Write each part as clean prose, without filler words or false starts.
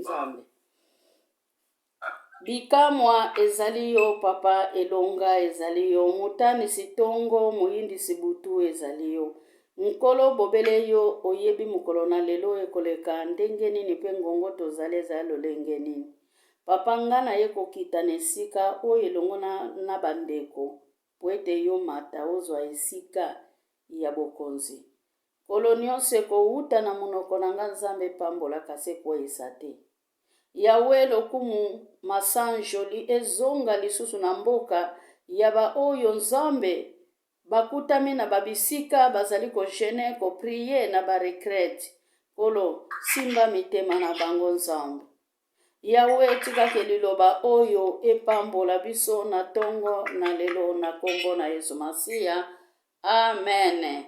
Nzambe. Bikamwa ezali yo papa elonga ezali yo motanisi tongo moyindisi butu ezali yo Nkolo bobele yo oyebi mokolo na lelo ekoleka ndenge nini mpe ngongo tozali ezali lolenge nini papa nga naye kokita na esika oyo elongo na, na bandeko mpo ete yo mata ozwa esika ya bokonzi Nkolo nionso ekowuta na monoko na nga Nzambe pambola kasi ekweyisa te. Yahweh lokumu masanjoli ezonga lisusu na mboka ya ba oyo Nzambe bakutami na ba bisika bazali ko jeune ko prier na ba recrete Nkolo simba mitema na bango Nzambe. Yahweh tika ke liloba oyo epambola biso na tongo na lelo na kombo na Yesu Masiya. Amen.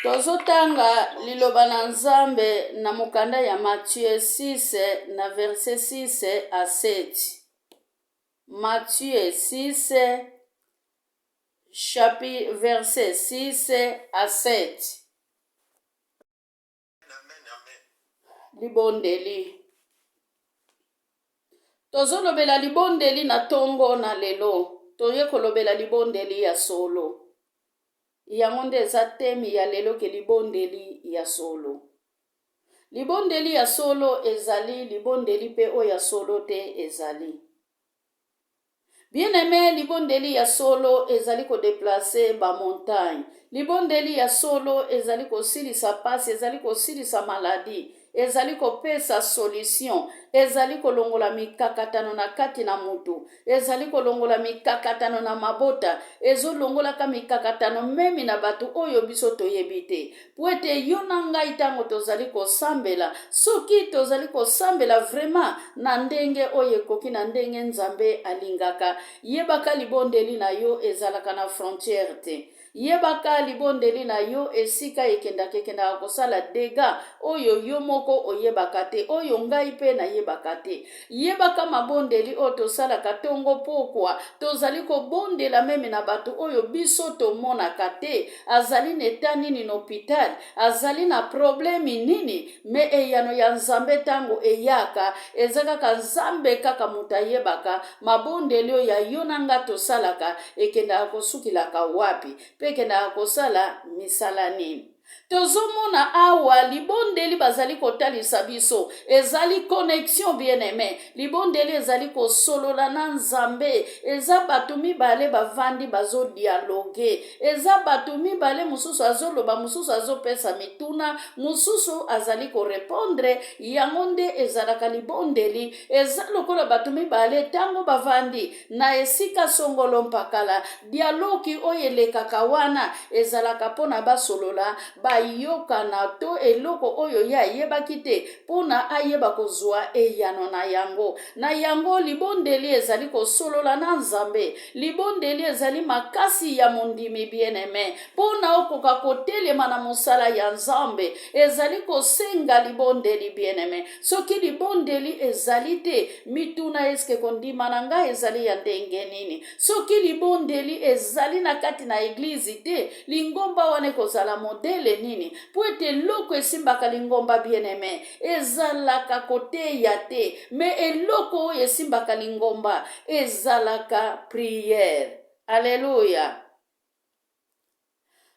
Tozotanga liloba na Nzambe na mokanda ya Matthieu 6 na verset 6 à 7. Matthieu 6 chapitre verset 6 à 7. Libondeli. Tozolobela libondeli na tongo na lelo. Toye kolobela libondeli ya solo. Yango nde eza teme ya lelo ke libondeli ya solo. Libondeli ya solo ezali, libondeli pe oyo ya solo te ezali. Bien aime, libondeli ya solo ezali ko deplacer ba montagne. Libondeli ya solo ezali kosilisa pasi, ezali kosilisa maladie, ezali kopesa solution, ezali kolongola mikakatano na kati na mutu, ezali kolongola mikakatano na mabota, ezolongolaka mikakatano meme na bato oyo biso toyebi te. Mpo ete yo na ngai ntango tozali kosambela, soki tozali kosambela vraiment na ndenge oyo ekoki, na ndenge Nzambe alingaka, yebaka libondeli na yo ezalaka na frontière te. Yebaka libondeli na yo esika ekendaka, ekendaka kosala dega oyo yo moko oyebaka te, oyo ngai mpe nayebaka te. Yebaka mabondeli oyo tosalaka tongo pokwa, tozali kobondela meme na bato oyo biso tomonaka te, azali na etat nini na hopital, azali na probleme nini, me eyano ya Nzambe tango eyaka eza kaka Nzambe kaka moto ayebaka mabondeli oyo ya yo na nga tosalaka ekendaka kosukilaka wapi, pe ekendaka kosala misala nini. Tozomona awa libondeli bazali kotalisa biso ezali connexion bien aime. Libondeli ezali kosolola na Nzambe, eza bato mibale bavandi bazo dialogue, eza bato mibale, mosusu azoloba, mosusu azopesa mituna, mosusu azali korepondre. Yango nde ezalaka libondeli. Eza lokola bato mibale ntango bavandi na esika songolo mpakala, dialogi oyo elekaka wana ezalaka mpo na basolola, bayokana to eloko oyo ye ayebaki te mpo na ayeba kozwa eyano na yango. Na yango, libondeli ezali kosolola na Nzambe. Libondeli ezali makasi ya mondimi bien-aime mpo na okoka kotelema na mosala ya Nzambe. Ezali kosenga libondeli bien-aime. Soki libondeli ezali te, mituna eske kondima na ngai ezali ya ndenge nini? Soki libondeli ezali na kati na eglize te, lingomba wana ekozala modele nini? Mpo ete eloko esimbaka lingomba bien-aime ezalaka koteya te, me eloko oyo esimbaka lingomba ezalaka priere. Aleluya!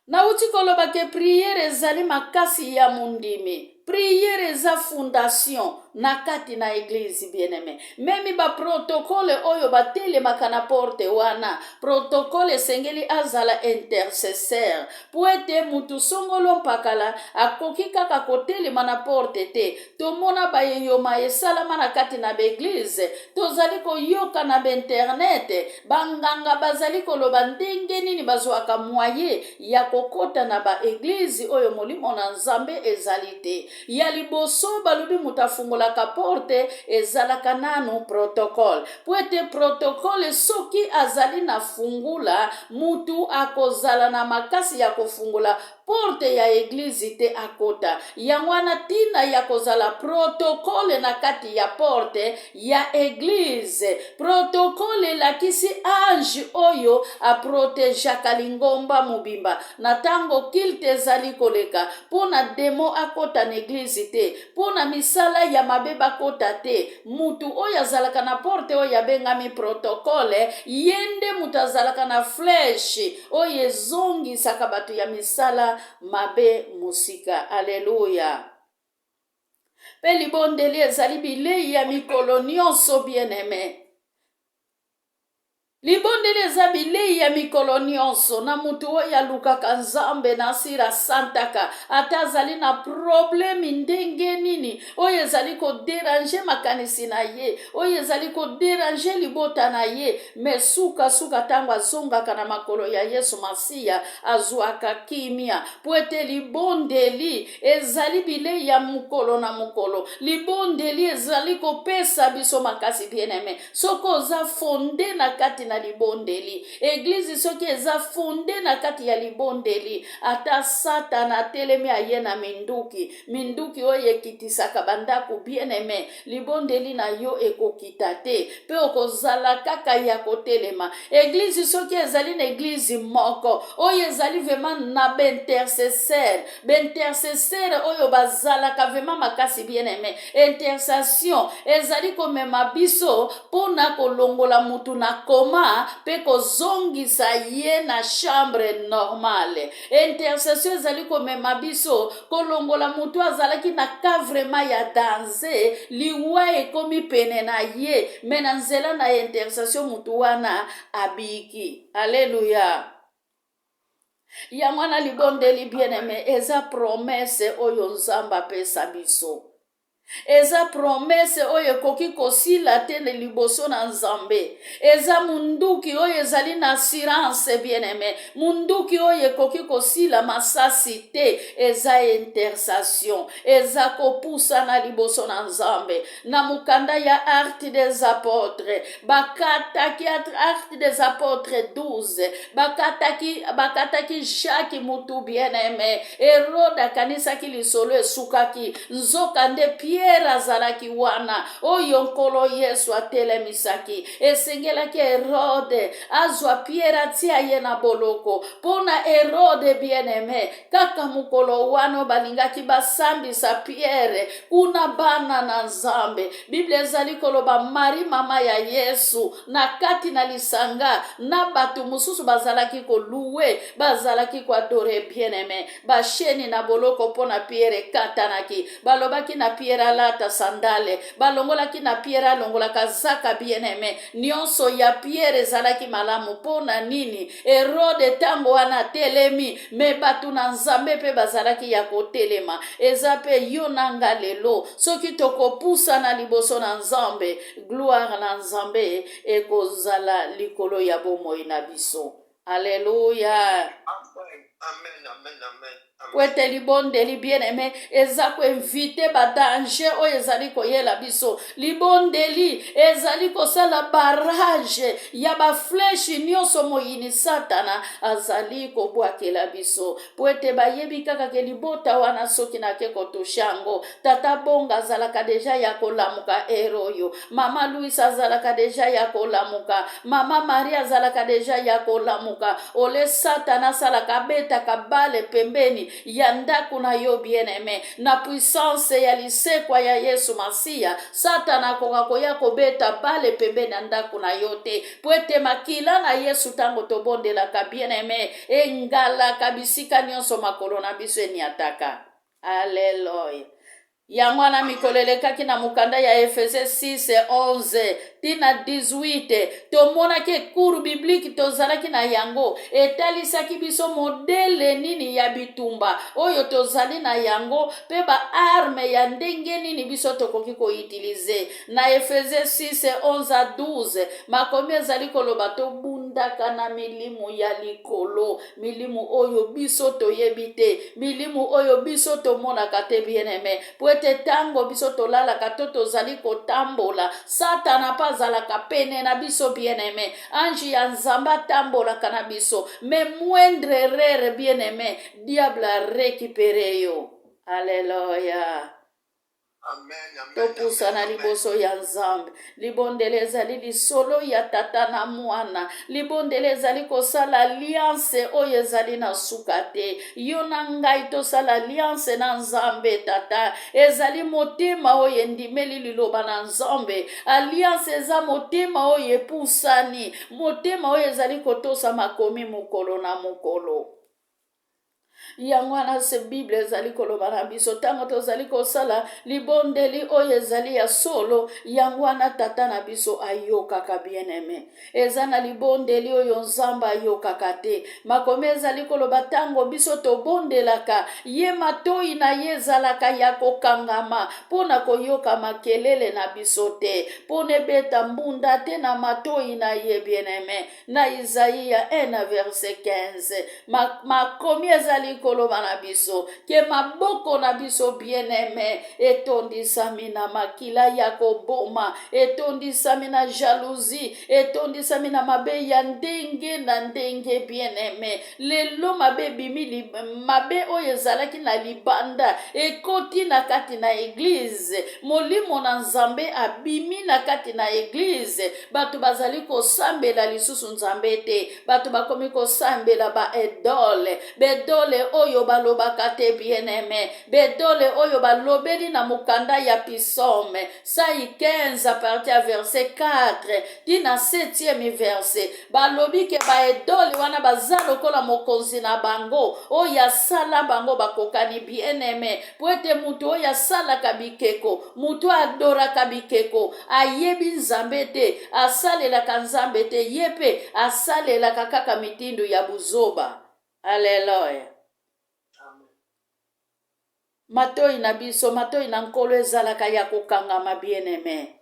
Nauti koloba ke priere ezali makasi ya mondimi. Priere eza fondation na kati na eglise bien-aime. Meme ba protocole oyo batelemaka na porte wana, protocole esengeli azala intercesseur po ete mutu songolo mpakala akoki kaka kotelema na porte te. Tomona ba eyoma esalama na kati na ba eglise, tozali koyoka na ba internet Ba nganga bazali koloba ndenge nini bazwaka moyen ya kokota na ba eglise oyo molimo na Nzambe ezali te. Ya liboso, balobi moto afungolaka porte ezalaka nanu protocole, mpo ete protocole soki azali na fungula, mutu akozala na makasi ya kofungola porte ya eglize te akota. Yango wana ntina ya kozala protocole na kati ya porte ya eglize. Protocole elakisi ange oyo aprotejaka lingomba mobimba na ntango kilte ezali koleka, mpo na demo akota na eglize te, mpo na misala ya mabe bakota te. Mutu oyo azalaka na porte oyo abengami protocole, ye nde mutu azalaka na flèche oyo ezongisaka bato ya misala mabe mosika. Aleluya! Mpe libondeli ezali bilei ya mikolo nyonso, bien-aime. Libondeli eza bilei ya mikolo nyonso na moto oyo alukaka Nzambe na asira santaka, ata azali na problemi ndenge nini oyo ezali koderange makanisi na ye, oyo ezali koderange libota na ye, me sukasuka ntango azongaka na makolo ya Yesu Masiya, azwaka kimia, mpo ete libondeli ezali bilei ya mokolo na mokolo. Libondeli ezali kopesa biso makasi, bien-aime. Soki oza fonde na kati na libondeli, eglize soki eza fonde na kati ya libondeli, ata Satana atelemi aye na minduki, minduki oyo ekitisaka bandako, bien-aime, libondeli na yo ekokita te, mpe okozala kaka ya kotelema. Eglize soki ezali na eglize moko oyo ezali vraiment na baintercesseur, baintercesseur oyo bazalaka vraiment makasi, bien-aime, intercession ezali komema biso mpona kolongola mutu na koma mpe kozongisa ye na chambre normale. Intercession ezali komema biso kolongola mutu azalaki na ka vraiment ya danger, liwa ekomi pene na ye, me na nzela na intercession mutu wana abiki. Aleluya! Yango wana libondeli, bien-aime, eza promesse oyo Nzambe apesa biso. Eza promesse oyo ekoki kosila te liboso na Nzambe. Eza munduki oyo ezali na assurance, bien-aime. Munduki oyo ekoki kosila masasi te eza intercession, eza kopusana liboso na Nzambe. Na mokanda ya Actes des Apôtres, bakataki, Actes des Apôtres 12, bakataki Jacques mutu, bien-aime. Herode akanisaki lisolo esukaki, nzoka nde Pierre azalaki wana oyo Nkolo Yesu atelemisaki. Esengelaki Herode azwa Pierre atia ye na boloko. Mpo na Herode, bien-aime, kaka mokolo wana balingaki basambisa Pierre kuna, bana na Nzambe, Biblia ezali koloba Marie mama ya Yesu na kati na lisanga na bato mosusu bazalaki kolouer, bazalaki koadorer. Bien-aime, bachaînes na boloko mpo na Pierre ekatanaki. Balobaki na Pierre alata sandale, balongolaki na Pierre alongolaka zaka. Bien-aime, nyonso ya Pierre ezalaki malamu. Mpo na nini? Herode ntango wana atelemi, me bato na Nzambe mpe bazalaki ya kotelema. Eza mpe yo na nga lelo, soki tokopusana liboso na Nzambe, gloire na Nzambe ekozala likolo ya bomoi na biso. Aleluya! Amen, amen, amen. Po ete libondeli, bien-aime, eza koéviter badanger oyo ezali koyela biso. Libondeli ezali kosala barrage ya baflèches nyonso moyini Satana azali kobwakela biso, po ete bayebi kaka ke libota wana, soki nake kotoucher yango, tata Bonga azalaka déjà ya kolamuka ere oyo, mama Louis azalaka déjà ya kolamuka, mama Marie azalaka déjà ya kolamuka. Ole Satana asalaka, abetaka balle pembeni ya ndako na yo, bien-aime, na puissance ya lisekwa ya Yesu Masiya, Satana akoka koya kobeta balle pembeni ya ndako na yo te, po ete makila na Yesu, ntango tobondelaka, bien-aime, engalaka bisika nyonso makolo na biso eniataka. Aleluya! Yango wana mikolo elekaki, na mokanda ya Efese 6 11 tina 18, tomonaki cours biblique tozalaki na yango etalisaki biso modèle nini ya bitumba oyo tozali na yango mpe baarmes ya ndenge nini biso tokoki koutiliser. Na Efese 6 11 a 12, makomi ezali koloba tobunda Abundaka na milimu ya likolo, milimu oyo biso toyebi te, milimu oyo biso tomonaka te, bien-aime. Po ete ntango biso tolalaka to tozali kotambola, Satana mpe azalaka pene na biso, bien-aime. Ange ya Nzambe atambolaka na biso, mais moindre erreur, bien-aime, diable arécupère yo. Alleluya. Amen, amen. Topusana Amen, amen. liboso ya Nzambe. Libondeli ezali lisolo ya tata na mwana. Libondeli ezali kosala alliance oyo ezali na suka te. Yo na ngai tosala alliance na Nzambe Tata. Ezali motema oyo endimeli liloba na Nzambe. Alliance eza motema oyo epusani, motema oyo ezali kotosa makomi mokolo na mokolo. Yango wana se Bible ezali koloba na biso, ntango tozali kosala libondeli oyo ezali ya solo, yango wana Tata na biso ayokaka, bien-aime. Eza na libondeli oyo Nzambe ayokaka te. Makomi ezali koloba, ntango biso tobondelaka ye, matoi na ye ezalaka ya kokangama mpo na koyoka makelele na biso te, mpo na ebeta mbunda te na matoi na ye, bien-aime. Na Isaia 1 verset 15, makomi ezali koloba na biso ke maboko na biso, bien-aime, etondisami na makila ya koboma, etondisami na jalousie, etondisami na mabe ya ndenge na ndenge, bien-aime. Lelo mabe ebimi, mabe oyo ezalaki na libanda ekoti na kati na église. Molimo na Nzambe abimi na kati na église. Bato bazali kosambela lisusu Nzambe te. Bato bakomi kosambela baidole, baidole oyo balobaka te, bien-aime, baidole oyo balobeli na mokanda ya Psaume 115 à partir ya verset 4 tina 7e verset. Balobi ke baidole wana baza lokola mokonzi na bango oyo asala bango, bakokani, bien-aime, po ete moto oyo asalaka bikeko, moto oyo adoraka bikeko, ayebi Nzambe te, asalelaka Nzambe te, ye mpe asalelaka kaka mitindo ya buzoba. Alleluya. Amen. Matoi na biso, matoi na Nkolo ezalaka ya kokangama, bien-aime.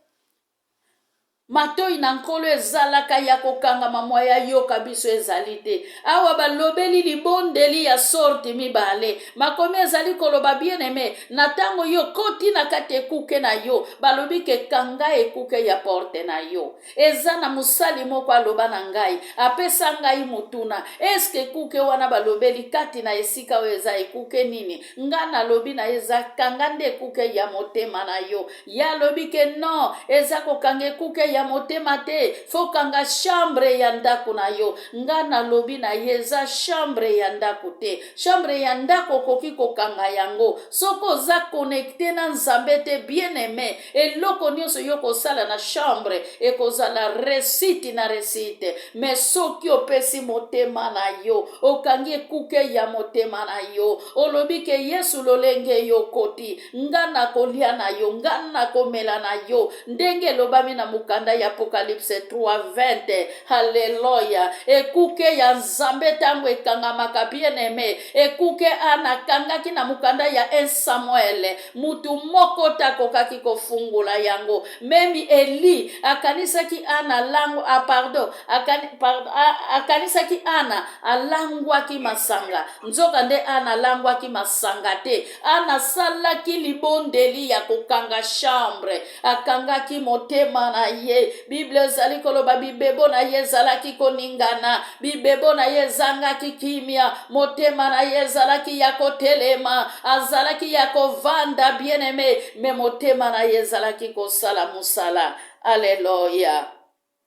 Matoi na Nkolo ezalaka ya kokangama, mwa ya yoka biso ezali te. Awa balobeli libondeli ya sorte mibale. Makomi ezali koloba, bien-aime, na ntango yo koti na kati ekuke na yo, balobi ke kanga ekuke ya porte na yo. Eza na mosali moko aloba na ngai, apesa ngai motuna: eske ekuke wana balobeli kati na esika oyo eza ekuke nini? Nga nalobi na ye, eza kanga nde ekuke ya motema na yo. Ye alobi ke non, eza kokanga ekuke ya motema te, faut kanga chambre ya ndako na yo. Nga nalobi na ye, eza chambre ya ndako te. Chambre ya ndako okoki kokanga yango soki oza connecté na Nzambe te, bien aimé. Eloko nyonso yo kosala na chambre ekozala réussite na réussite. Mais soki opesi motema na yo, okangi ekuke ya motema na yo, olobi ke Yesu, lolenge yo koti, nga na kolia na yo, nga na komela na yo, ndenge elobami na mokanda ya Apocalypse 3:20. Halleluya. Ekuke ya Nzambe ntango ekangamaka, bien aimé, ekuke ana akangaki na mokanda ya 1 Samuel, mutu moko te akokaki kofungola yango. Même Eli akanisaki Ana lango, ah, pardon, akani, pardon, akanisaki Ana alangwaki masanga. Nzoka nde Ana alangwaki masanga te. Ana asalaki libondeli ya kokanga chambre, akangaki motema na ye. Bible ezali koloba bibebo na ye ezalaki koningana, bibebo na ye ezangaki kimia, motema na ye ezalaki ya kotelema, azalaki ya kovanda, bien-aimé, mais motema na ye ezalaki kosala mosala. Alleluya.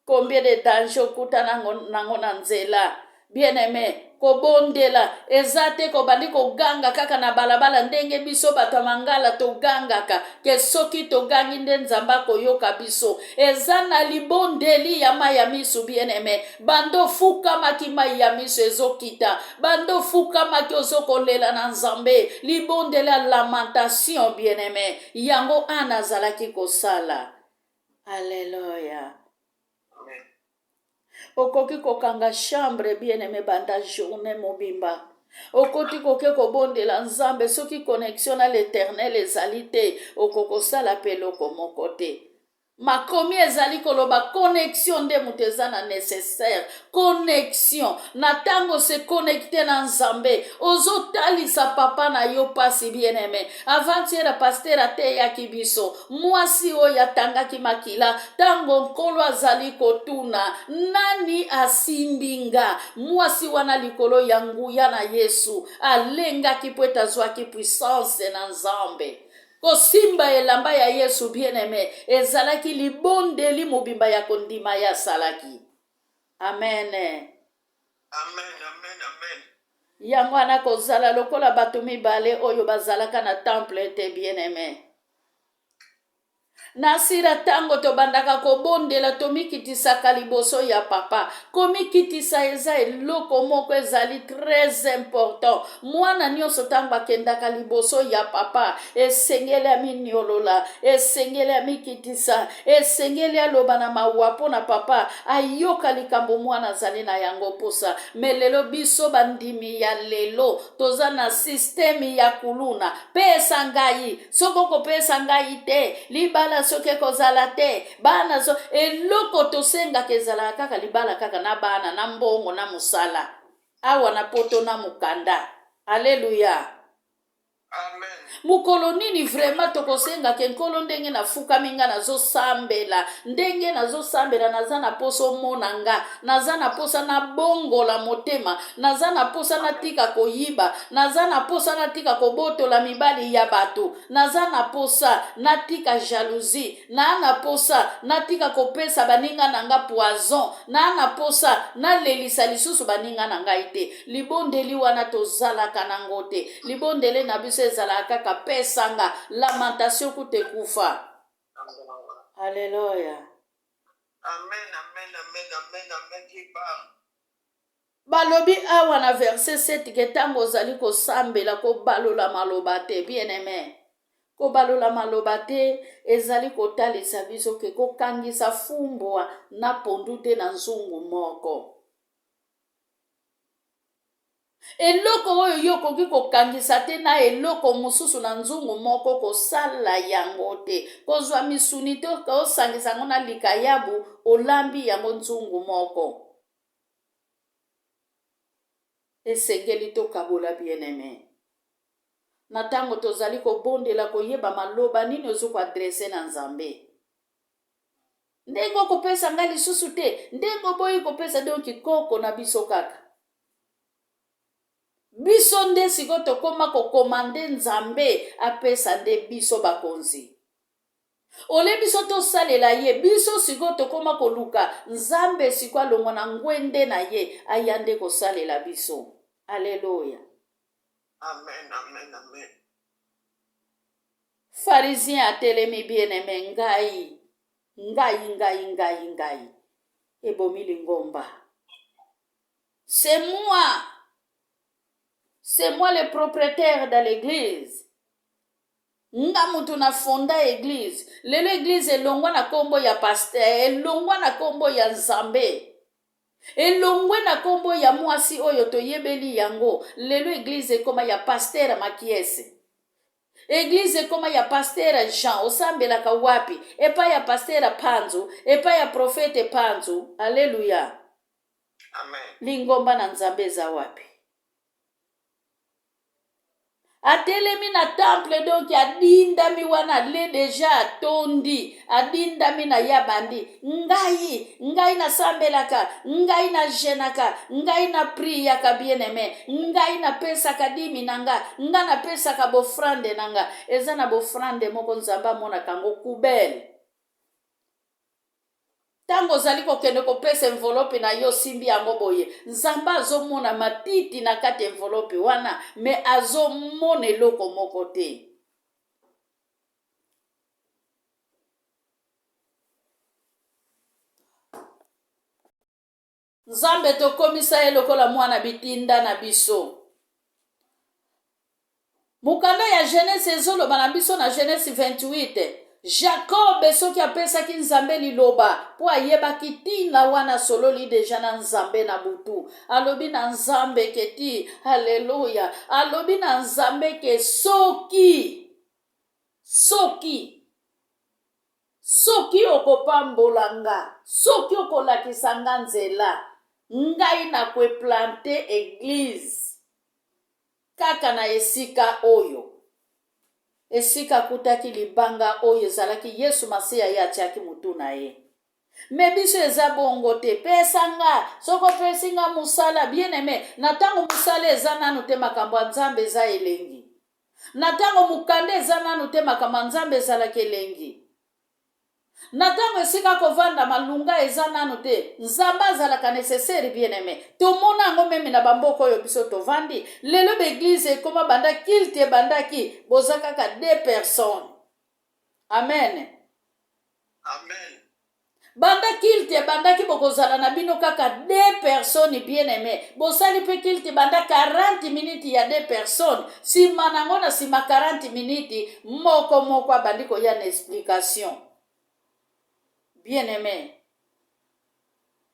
Combien de danger okuta nango na nzela, bien-aimé? Kobondela eza te kobandi koganga kaka na balabala ndenge biso bato ya mangala togangaka, ke soki togangi nde Nzambe akoyoka biso. Eza na libondeli ya mai ya miso, bien-aimé. Bando ofukamaki, mai ya miso ezokita. Bando ofukamaki, ozokolela na Nzambe, libondeli ya lamentation, bien-aimé. Yango Ana azalaki kosala. Alleluya. Amen. Okoki kokanga chambre, bien-aimé, banda journée mobimba okoti koke kobondela Nzambe. Soki connexion na l'Éternel ezali te, okokosala mpe eloko moko te. Makomi ezali koloba connexion nde moto eza na necessaire connexion na ntango se connecte na Nzambe, ozotalisa papa na yo pasi. Bien aime, avant-hier pasteur ateyaki biso mwasi oyo atangaki makila. Ntango Nkolo azali kotuna nani asimbi nga, mwasi wana likolo ya nguya na Yesu alengaki mpo ete azwaki puissance na Nzambe. Kosimba elamba ya Yesu, bien aime, ezalaki libondeli mobimba ya kondima ye asalaki. Amen. Amen, amen, amen. Yango wana kozala lokola bato mibale oyo bazalaka na temple te, bien aime. Na sira ntango tobandaka kobondela, tomikitisaka liboso ya papa. Komikitisa eza eloko moko ezali très important. Mwana nyonso ntango akendaka liboso ya papa, esengeli aminiolola, esengeli amikitisa, esengeli aloba na mawa mpo na papa ayoka likambo mwana azali na yango mposa. Me lelo biso bandimi ya lelo toza na systeme ya kuluna. Pesa ngai, soki okopesa ngai te, libala soki ekozala te, bana so eloko tosengaka ezalaka kaka libala, kaka na bana, na mbongo, na mosala awa na poto, na mokanda. Aleluya. Amen. Mokolo nini vraiment tokosengaka Nkolo? Ndenge nafukami nga nazosambela, ndenge nazosambela, naza na posa omona nga, naza na posa nabongola motema, naza na posa natika koyiba, naza na posa natika kobotola mibali ya bato, naza na posa natika jalousie, naa na posa natika kopesa baninga na nga poison, naa na posa nalelisa lisusu baninga na ngai te. Libondeli wana tozalaka nango te. Libondeli na biso ezalaka kaka pesanga, lamentation kuta ekufa. Alleluya. Amen, amen, amen, amen, amen. Qui parle? Balobi awa na verset 7 ke ntango ozali kosambela, kobalola maloba te. Bien aimé, kobalola maloba te ezali kotalisa biso ke kokangisa fumbwa na pondu te na nzungu moko. Eloko oyo yo okoki kokangisa te na eloko mosusu na nzungu moko, kosala yango te. Kozwa misuni te, osangisa yango na likayabu, olambi yango nzungu moko. Esengeli tokabola, bien-aimé. Na ntango tozali kobondela, koyeba maloba nini ozo koadresser na Nzambe. Ndenge okopesa ngai lisusu te, ndenge oboyi kopesa, donc koko na biso kaka biso nde sikoyo tokóma kokoma nde Nzambe apesa nde biso bakonzi ole biso tosalela ye. Biso sikoyo tokóma koluka Nzambe sikoyo alongwa na ngwende na ye, aya nde kosalela biso. Aleluya. Amen, amen, amen. Pharisien atelemi, bien-aimé, ngai, ngai, ngai, ngai, ngai, ebomi lingomba. C'est moi, c'est moi le propriétaire de l'église, nga mutu na fonda église. Lelo église elongwa na nkombo ya pasteur, elongwa na nkombo ya Nzambe, elongwe na nkombo ya mwasi oyo toyebeli yango. Lelo église ekoma ya pasteur Makiese, église ekoma ya pasteur Jean. Osambelaka wapi? Epai ya pasteur Panzu, epai ya prophète Panzu. Alleluya. Amen. Lingomba na Nzambe eza wapi? Atelemi na temple, donc adindami wana, ale déjà atondi, adindami na ye, abandi: ngai, ngai nasambelaka, ngai najeûnaka, ngai napriaka, bien-aimé, ngai napesaka dîme na nga, ngai napesaka b'offrande na nga. Eza na b'offrande moko Nzambe amonaka yango poubelle. Ntango ozali kokende kopesa enveloppe na yo, osimbi yango boye, Nzambe azomona matiti na kati enveloppe wana, me azomona eloko moko te. Nzambe tokomisa ye lokola mwana bitinda na biso. Mokanda ya Genese ezoloba na biso na Genese 28, Jacob soki apesaki Nzambe liloba, mpo ayebaki ntina wana, asololi déjà na Nzambe na butu, alobi na Nzambe ke ti, alleluya, alobi na Nzambe ke soki, soki. Soki okopambola nga, soki okolakisa nga nzela, ngai nakoeplante eglise kaka na esika oyo. Esika akutaki libanga oyo ezalaki Yesu Masiya ye atiaki motu na ye. Me biso eza bongo te. Pesa nga, soki opesi nga mosala, bien aime, na ntango mosala eza nanu te, makambo ya Nzambe eza elengi. Na ntango mokanda eza nanu te, makambo ya Nzambe ezalaka elengi. Na ntango esika kovanda malunga eza nanu te, Nzambe azalaka necessaire, bien aime. Tomona yango meme na bamboka oyo biso tovandi. Lelo ba eglise ekoma banda culte ebandaki, boza kaka deux personnes. Amen. Amen. Banda culte ebandaki bokozala na bino kaka deux personnes bien aime. Bosali pe culte banda 40 minutes ya deux personnes, sima nango na sima 40 minutes moko moko abandi koya na explication. Bien aime.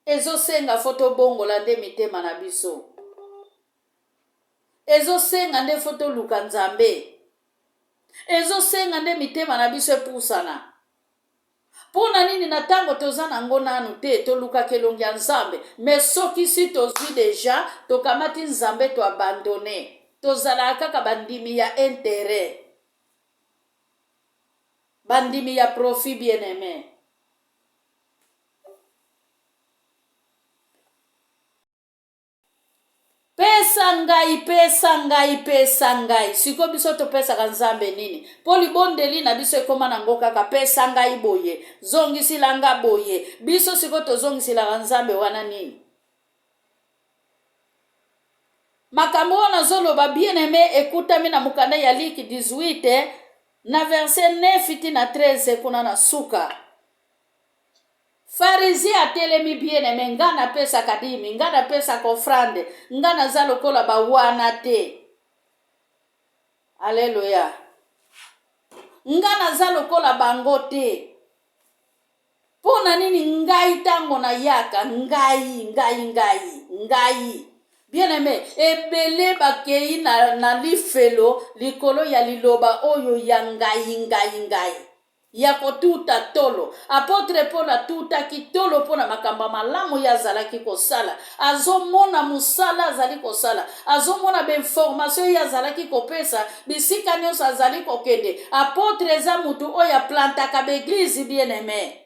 Ezosenga fo tobongola nde mitema na biso. Ezosenga nde fo toluka Nzambe. Ezosenga nde mitema na biso epusana. Mpo na nini na tango toza na ngo nanu te tolukaka elongi ya Nzambe mais soki si tozui dejà tokamati Nzambe to abandonne tozalaka kaka bandimi ya interet bandimi ya profit bien aime. Pesa ngai, pesa ngai, pesa ngai. Sikoyo biso topesaka Nzambe nini? Mpo libondeli na biso ekoma nango kaka pesa ngai boye, zongisila nga boye. Biso sikoyo tozongisilaka Nzambe wana nini? Makambo oyo nazoloba bien aime ekutami na mokanda ya Luc 18 na verset 9 ti na 13 kuna na suka. Pharisien atelemi bien aime nga na pesaka dimi nga na pesaka offrande nga naza lokola ba wana te alleluia nga naza lokola bango te mpo na nini ngai ntango nayaka ngai ngai ngai ngai bien aime ebele bakei na, na lifelo likolo ya liloba oyo ya ngai ngai ngai ya kotuta tolo. Apotre Paul atutaki tolo mpo na makambo ya malamu ye azalaki kosala. Azomona mosala azali kosala, azomona bainformation ye azalaki kopesa bisika nyonso azali kokende. Apotre eza motu oyo aplantaka baeglize, bien aime.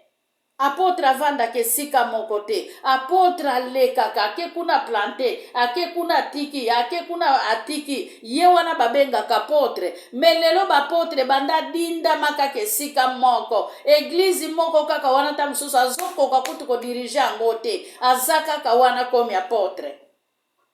Apotre avandaka esika moko te. Apotre alekaka, ake kuna plante, ake kuna atiki, ake kuna atiki. Ye wana babengaka apotre. Me lelo bapotre banda adindama kaka esika moko. Eglise moko kaka wana ta mosusu azokoka kutu kodirige yango te. Aza kaka wana komi apotre.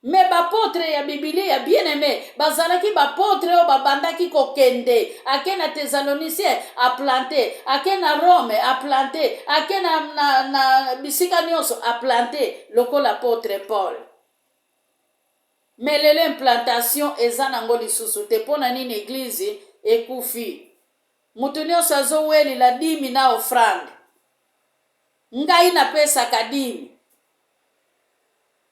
Mais bapotre ya Bibilia, bien aime, bazalaki bapotre oyo babandaki kokende. Ake na Thessalonicien, aplante. Ake na Rome, aplante. Ake na, na, na bisika nyonso, aplante, lokola apotre Paul. Mais lelo implantation eza nango lisusu te. Mpo na nini eglise ekufi? Moto nyonso azowelila dimi na offrande. Ngai napesaka dimi.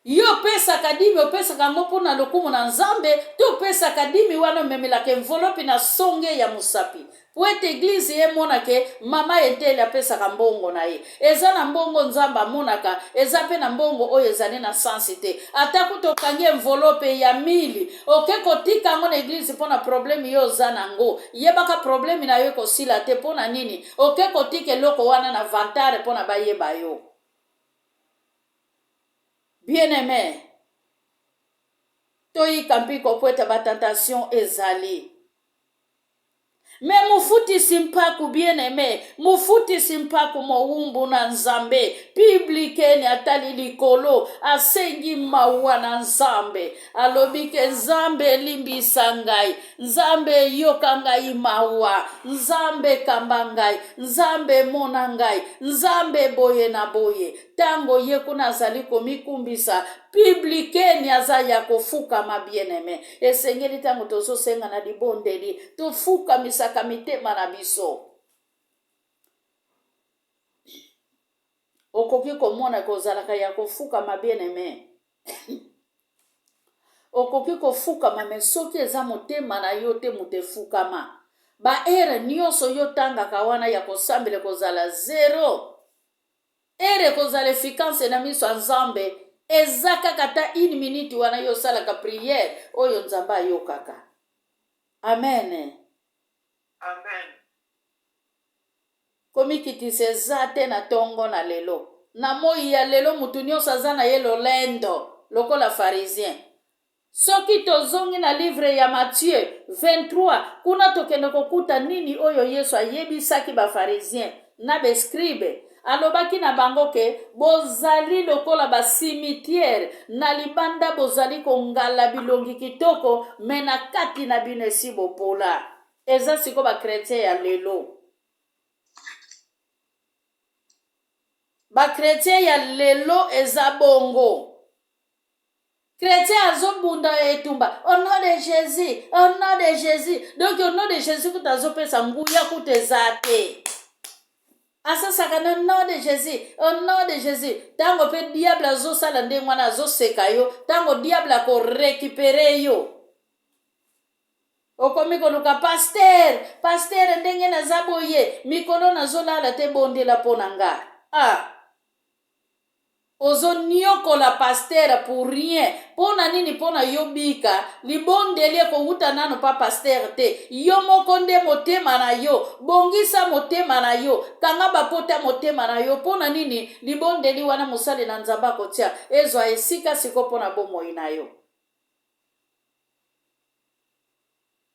Yo opesaka dimi, opesaka yango mpo na lokumu na Nzambe, to opesaka dimi wana omemelaka enveloppe na songe ya mosapi mpo ete eglise emona ke mama Eteli apesaka mbongo na ye. Eza na mbongo Nzambe amonaka, eza mpe na mbongo oyo ezali na sansi te. Ata kutu okangi enveloppe ya mili, oke kotika yango na eglise mpo na probleme yo oza na yango, yebaka probleme na yo ekosila te. Mpo na nini oke kotika eloko wana na vantare mpo na bayeba yo? Bien aime, toyika mpiko mpo ete ba tentation ezali. Me mofutisi mpaku, bien aime, mofutisi mpaku mowumbu na Nzambe, publikeni atali likolo, asengi mawa na Nzambe, alobi ke Nzambe limbisa ngai, Nzambe yoka ngai mawa, Nzambe kamba ngai, Nzambe mona ngai, Nzambe boye na boye. Tango ye kuna azali komikumbisa, publikeni aza ya kofukama. Bien aime, esengeli tango tozosenga na libondeli tofukamisaka mitema na biso. Okoki komona kozalaka ya kofukama, bien aime. Okoki kofukama me soki eza motema na yo te moto efukama. Ba heure nionso yo otangaka wana ya kosambela ekozala zero. Heure ekozala efficace na miso ya Nzambe eza kaka ata une minute wana yo osalaka prière oyo Nzambe ayokaka. Amen. Amen. Komikitisa eza te na tongo na lelo. Na moyi ya lelo mutu nionso aza na ye lolendo lokola pharisien. Soki tozongi na livre ya Matthieu 23, kuna tokende kokuta nini oyo Yesu ayebisaki ba pharisiens na ba scribes. Alobaki na bango ke bozali lokola ba cimetières, na libanda bozali kongala bilongi kitoko, mais na kati na bino esi bopola. Eza sikoyo ba chretiens ya lelo. Ba chretiens ya lelo eza bongo. Chretien azo bunda etumba au nom de Jesus, au nom de Jesus. Donc au nom de Jesus kutu azopesa nguya kutu eza te. Asasaka na nom de Jesus, au nom de Jesus. Tango pe diable azosala ndenge wana azoseka yo, tango diable ako recuperer yo. Okomi koluka pasteur, pasteur ndenge naza boye, mikolo nazolala te bondela mpo na nga. Ah. Ozo niokola pasteur pour rien pona nini pona yo bika libondeli ekowuta nanu pa pasteur te yo moko nde motema na yo bongisa motema na yo kanga ba pota motema na yo pona nini libondeli wana mosali na nzambe akotia ezwa esika siko pona bomoi na yo.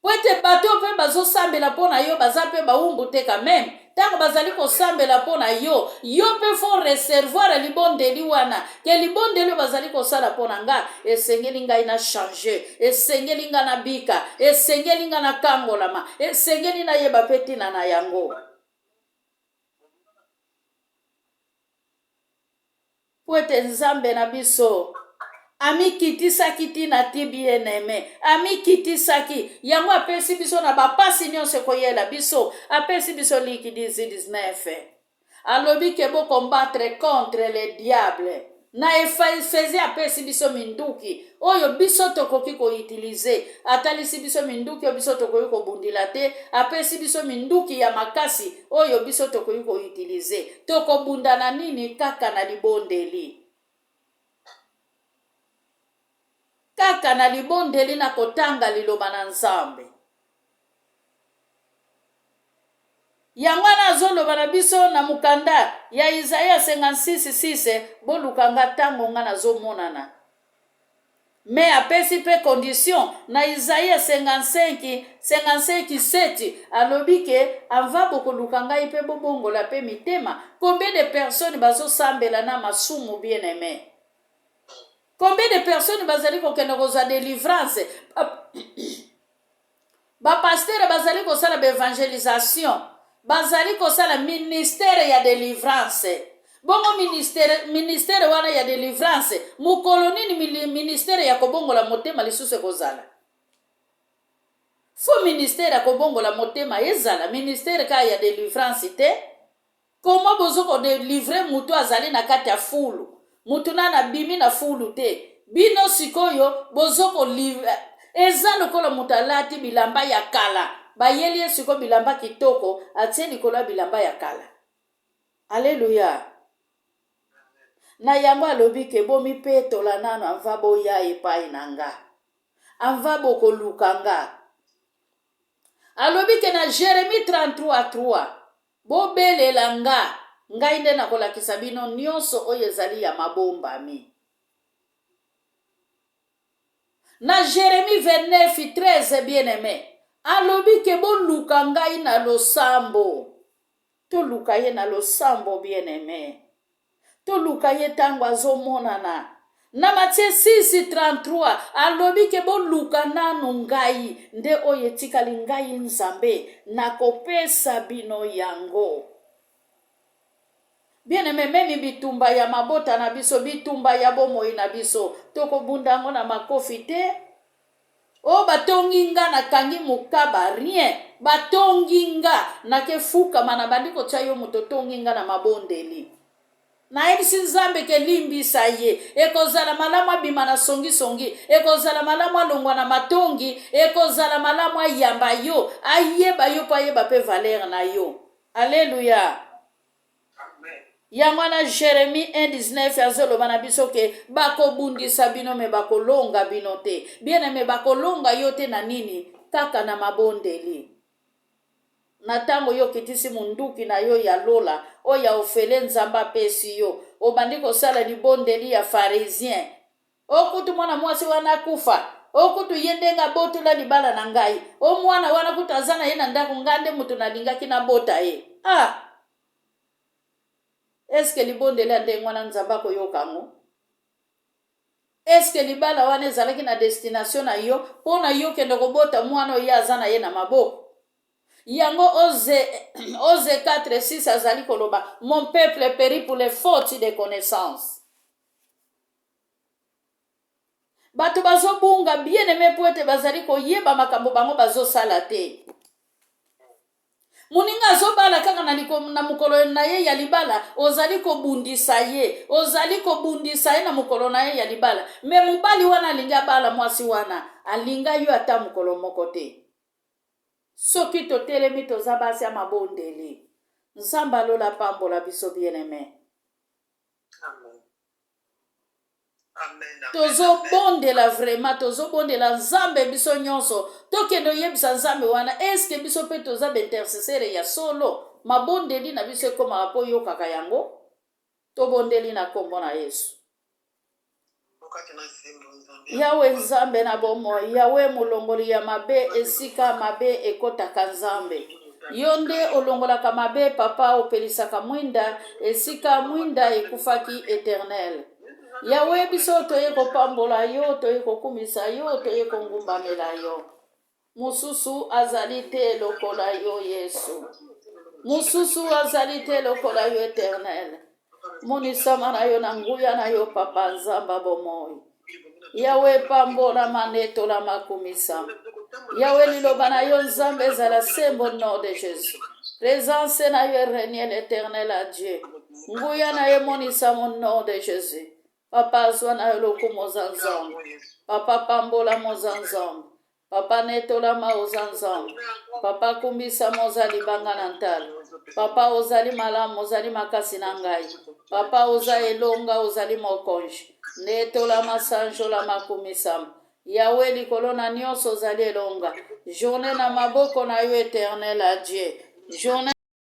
Mpo ete bato oyo mpe bazosambela mpo na yo baza mpe bawumbu te quand meme. Ntango bazali kosambela mpo na yo, yo mpe faut recevoir libondeli wana ke libondeli oyo bazali kosala mpo na nga esengeli ngai na changer, esengeli ngai nabika, esengeli ngai nakangolama, esengeli nayeba mpe ntina na yango. Mpo ete Nzambe na biso amikitisaki ti na ti, bien-aime, amikitisaki. Yango apesi biso na bapasi nyonso ekoyela biso, apesi biso Luc 10, 19. Alobi ke bo combattre contre le diable. Na Efesie apesi biso minduki oyo biso tokoki ko utiliser. Atalisi biso minduki oyo biso tokoki kobundila te, apesi biso minduki ya makasi oyo biso tokoki ko utiliser. Tokobunda na nini? Kaka na libondeli. Kaka na libondeli na kotanga liloba na Nzambe. Yango wana azoloba na biso na mokanda ya Isaia 56:6, Boluka nga tango nga nazomonana. Mais apesi pe condition na Isaia 55, 55:7, alobi ke avant bokoluka ngai pe bobongola pe mitema. Combien de personnes bazosambela na masumu bien aime? Combien de personnes bazali kokende kozwa delivrance? Ba pasteurs bazali kosala ba evangelisation, bazali kosala ministère ya delivrance. Bongo ministère, ministère wana ya delivrance, mokolo nini ministère ya kobongola motema lisusu ekozala? Faux ministère ya kobongola motema ezala ministère kaka ya delivrance te. Comment bozo ko delivrer mutu azali na kati ya fulu? Mutu nanu abimi na fulu te. Bino sikoyo bozo ko eza lokola mutu alati bilamba ya kala bayeli ye sikoyo bilamba kitoko atie likolo ya bilamba ya kala. Alleluia. Na yango alobi ke bomipetola nanu avant boya epai na nga. Avant bokoluka nga. Alobi ke na Jeremie 33:3 Bobelela nga, ngai nde nakolakisa bino nyonso oyo ezali ya mabombami. Na Jeremie 29, 13, bien-aime, alobi ke boluka ngai na losambo. Toluka ye na losambo, bien-aime. Toluka ye tango azomonana. Na Matthieu 6:33 alobi ke boluka nanu ngai nde oyo etikali ngai Nzambe nakopesa bino yango. Bien aime meme bitumba ya mabota na biso bitumba ya bomoi na biso tokobunda yango na makofi te. Oh batongi nga na kangi mokaba rien batongi nga nake fukama na bandi kotia yo moto otongi nga na mabondeli. Nayebisi Nzambe ke limbisa ye. Ekozala malamu abima na songisongi, ekozala malamu alongwa na matongi, ekozala malamu ayamba yo, ayeba yo mpo ayeba mpe valeur na yo. Aleluya! Yango wana Jeremie 1:19 azoloba na biso ke bakobundisa bino me bakolonga bino te. Bien aime, bakolonga yo te na nini? Kaka na mabondeli. Na ntango yo okitisi munduki na yo ya lola oyo ya ofele Nzambe apesi yo, obandi kosala libondeli ya pharisien. O kutu mwana mwasi wana akufa, o kutu ye ndenge abotola libala na ngai, o mwana wana kutu aza na ye na ndako, ngai nde moto nalingaki nabota ye. Ah! Eske libondeli ya ndenge wana Nzambe akoyoka yango? Eske libala wana ezalaki na destination na yo mpo na yo kende kobota mwana oyo ye aza na ye na maboko? Yango Oze, Oze 4:6 azali koloba, mon peuple perit pour les fautes de connaissance. Bato bazobunga bien aime mpo ete bazali koyeba makambo bango bazosala te. Moninga azobala kaka na, liko, na mokolo na ye ya libala, ozali kobundisa ye, ozali kobundisa ye na mokolo na ye ya libala. Me mobali wana alingi abala mwasi wana, alinga yo ata mokolo moko te. Soki totelemi toza basi ya mabondeli, Nzambe alola apambola biso bien aime. Amen. Tozobondela vraiment, tozobondela Nzambe biso nyonso, tokende oyebisa Nzambe wana, eske biso mpe toza baintercesseur ya solo? Mabondeli na biso ekomaka mpo oyokaka yango? Tobondeli na nkombo na Yesu. Yawe Nzambe na bomoi, Yawe molongoli ya mabe esika mabe ekotaka Nzambe. Yo nde olongolaka mabe papa, opelisaka mwinda esika mwinda ekufaki Eternel. Yawe biso toye kopambola yo, toye kokumisa yo, toye kongumbamela yo. Mosusu azali te lokola yo Yesu. Mosusu azali te lokola yo Eternel. Monisama na yo na nguya na yo Papa Nzamba bomoi. Yawe pambolama netolama kumisama. Yawe liloba na yo Nzambe ezala sembo nom de Jésus. Présence na yo règne l'éternel à Dieu. Nguya na yo emonisama au nom de Jésus. Papa azwa na yo lokumu oza Nzambe. Papa pambolama oza Nzambe. Papa netolama oza Nzambe. Papa kumbisama oza libanga na ntalo. Papa ozali malamu ozali makasi na ngai. Papa oza elonga ozali mokonzi. Netolama sanjolama kumisama. Yahweh likolo na nyonso ozali elonga. Journée na maboko na yo eternel à Dieu. Journée.